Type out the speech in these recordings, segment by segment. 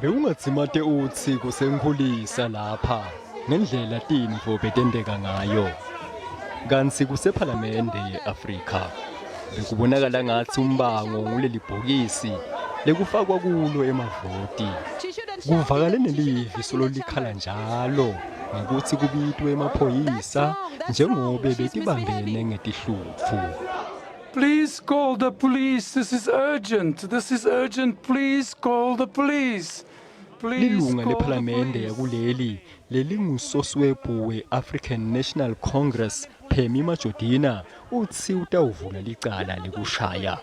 Bewungathimate uthi kusengikhulisa lapha ngendlela tinfo betenteka ngayo. Kansi kusephalamende ye-Afrika. Bekubonakala ngathi umbango nguleli bhokisi lekufakwa kulo emavoti. Kuvakale nelivi sololikhala njalo ngokuthi kubitwe emaphoyisa njengoba betibambene ngetihlupfu. Please call the police. This is urgent. This is urgent. Please call the police. Lilunga lephalamende yakuleli lelingusoswebhu we-African National Congress Phemi Majodina uthi utawuvula licala lekushaya.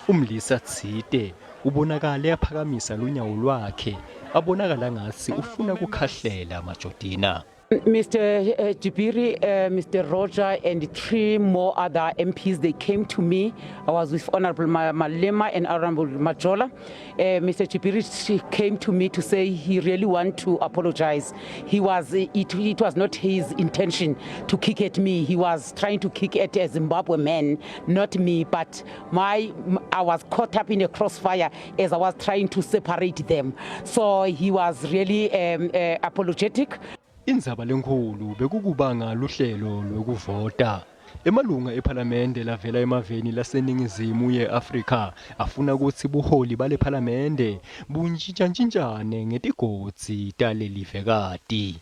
Umlisa Tsite ubonakale aphakamisa lunyawo lwakhe abonakala ngathi ufuna kukhahlela Majodina. Mr. Jibiri, Mr. Roger, and 3 more other MPs, they came to me. I was with Honorable Malema and Honorable Majola. Mr. Jibiri came to me to say he really wanted to apologize. It was not his intention to kick at me. He was trying to kick at a Zimbabwe man, not me. But I was caught up in a crossfire as I was trying to separate them. So he was really apologetic. Indzaba lenkulu bekukubanga luhlelo lwekuvota. Emalunga ephalamende lavela emaveni laseningizimu ye-Afrika afuna ukuthi buholi bale phalamende buntshintshantshintsane ngetigodzi talelivekati.